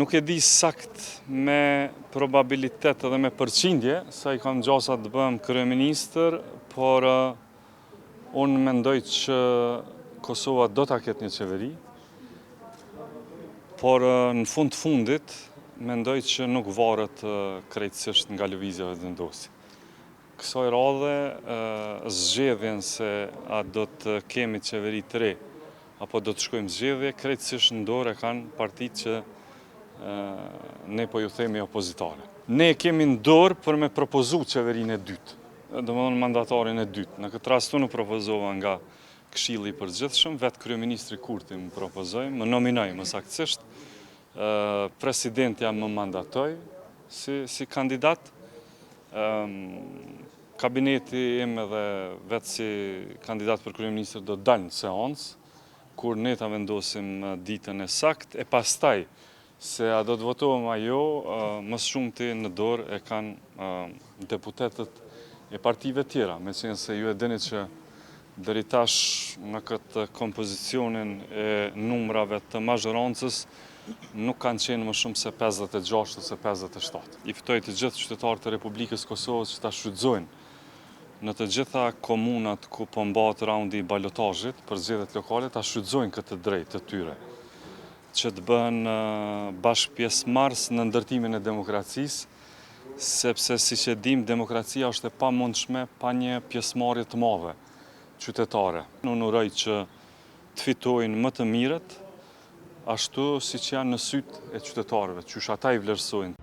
Nuk e di sakt me probabilitet edhe me përqindje sa i kam gjasat të bëhem kryeministër, por unë mendoj që Kosova do ta ketë një qeveri, por në fund të fundit mendoj që nuk varet krejtësisht nga Lëvizja Vetëvendosje. Kësaj radhe zgjedhjen se a do të kemi qeveri të re apo do të shkojmë zgjedhje, krejtësisht në dorë e kanë partitë që ne po ju themi opozitare. Ne e kemi në dorë për me propozu qeverinë e dytë, domethënë mandatarin e dytë. Në këtë rast unë u propozova nga Këshilli i Përgjithshëm, vetë kryeministri Kurti më propozoi, më nominoi më saktësisht, presidentja më mandatoi si, si kandidat, Kabineti im edhe vetë si kandidat për kryeministër do të dalë në seancë, kur ne ta vendosim ditën e saktë, e pastaj se a do të votohem a jo, më së shumti në dorë e kanë deputetët e partive tjera, meqenëse ju e dini që deri tash në këtë kompozicionin e numrave të mazhorancës nuk kanë qenë më shumë se 56 ose 57. I ftoj të gjithë qytetarët e Republikës Kosovës që ta shfrytëzojnë në të gjitha komunat ku po mbahet raundi i balotazhit për zgjedhjet lokale, ta shfrytëzojnë këtë të drejtë të tyre, që të bëhen bashkëpjesëmarrës në ndërtimin e demokracisë, sepse siç e dimë demokracia është e pamundshme pa një pjesëmarrje të madhe qytetare. Unë uroj që të fitojnë më të mirët, ashtu siç janë në sytë e qytetarëve, qysh ata i vlerësojnë.